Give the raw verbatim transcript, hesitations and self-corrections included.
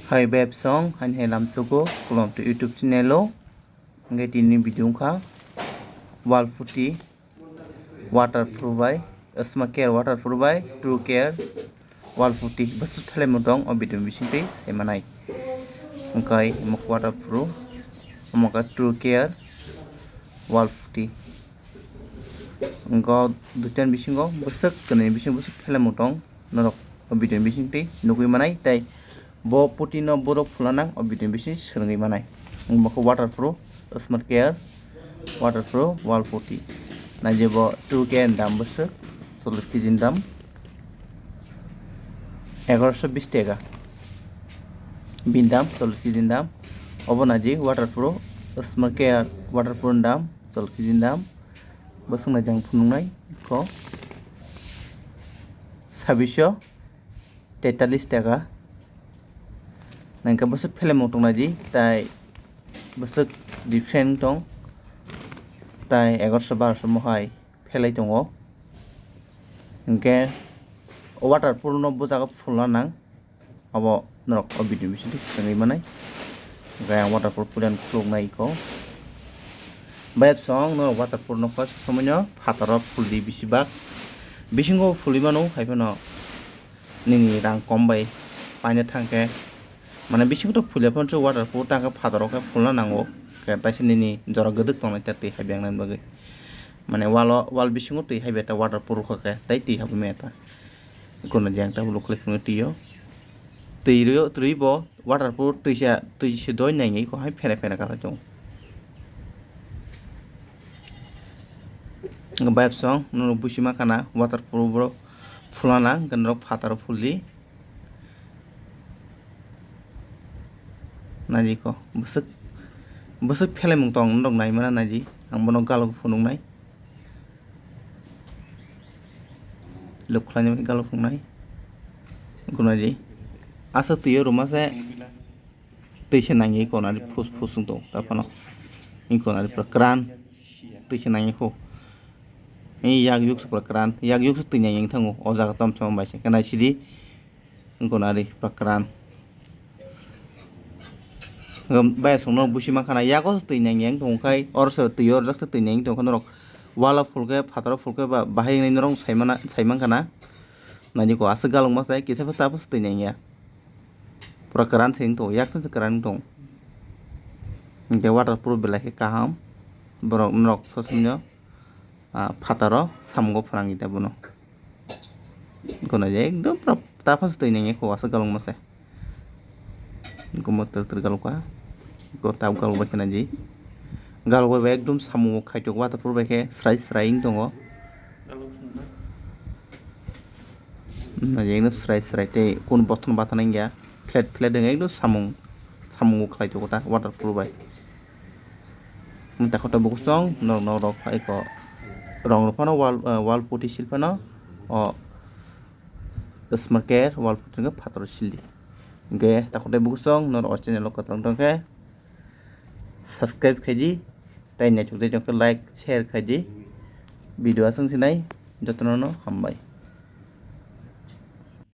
Hai beb song, hani hai lamsogo, kulom to YouTube channel o. Hingke tini video wngkha wall putty waterproof bai, Smart Care waterproof bai, True Care wall putty bwswk phelai mung tong o video bisingtwi sai manai. Hingke mok waterproof, mok True Care wall putty. Hingke duitan bisingo bwswk, kwnwi bisingo bwswk phelai mung tong norok o video bisingtwi nugwi manai tei bo putty no borok phulna nang o video bising swrwngwi manai. Bo khe waterproof, Smart Care waterproof wall putty. Naijebo True Care ni dam bwswk chollish kg ni dam egaroso bish taka. Bini dam chollish kg ni dam. Obo naji waterproof, Smart Care waterproof ni dam chollish kg ni dam. Bwswk naijang phunuknai kho sabisho tetalis taka. Nangkhe bwswk phelai mung tongnaidi, tai bwswk different tong, tai egaroso baroso mohai phelai tongo. Hingkhe waterproof no bwjago phulna nang. Abo norok o video bisingtwi swrwngwi manai. Hingke ang waterproof pulen khuluknai iko. Bayap song norok waterproof nokha somoino phataro phuldi bisibak. Bisingo phulwi mano, hai phano nini rang kom bai paina thangkhe. Mane bisingo to phulya phano waterproof tangkhe phataro khe phulna nango. Khe taisa nini jora gwdwk tongnai ta twi hai beng nani bagwi. Mane wall o, wall bisingo twi hai beta waterproof kha khe, tai twi habwi maya ta. Kono jang tabuk khlai phunuknai twi o. Twi rio, twi bo waterproof twisa, twisa doi nai nai ko hai phera phera kha tongo. Bayap song norok busi ma khana waterproof borok phulana, hwnkhe norok phataro phuldi. Naidi ko bwswk, bwswk phelai mung tong norok nai mana naidi, ang bono galok phunuknai. Lok khlaina bagwi galok phunuknai. Gunadi. Aswk twi o rwma se twi se nangya iko nari phus phus wng tongo ta phano. Iko nari pura kwran twi se nangya kho. Ei yak yuk se pura kwran, yak yuk se twi nangya wng thango o jaga tom som bai se. Khe nai sidi. Wngkha nari pura kwran. Bayasongno busi mankha na yago se twi nang yang tongkha, oro se twi orjak se twi nang tongkha norok. Wall o phulkhe, phataro phulkhe ba bahai wngnai norok sai mana, sai mankha na. Naidi ko aswk galwk ma sai kisa pha tabuk se twi nang ya. Pura kwran se wng tongo, yak se kwran wng tongo. Hingke waterproof belai khe kaham. Borok norok sob somoi no, ah, phataro samungo phrang ya bono. Kono je ekdom pura ta phas twi nang ya kho aswk galwk ma se. Komo twk twk galwk kha. Ko tab galwk bai khna ji. Galwk bai ekdom samung o khaitok waterproof bai khe srai srai wng tongo. Naji ekdom srai srai tei kun bothon bathana wng ya. Flat flat wng ekdom samung, samung o khlai tongo ta waterproof bai. Mui takho tabuk song norok, norok phai ko rong rok phano wall, eh, wall putty sil phano o Smart Care wall putty no phataro sildi. Hingke takho tabuk song norok o channel o kwtal tongkhe subscribe khaidi, tei naithok tei tongkhe like share khaidi. Video aswng sinai jotono no hambai.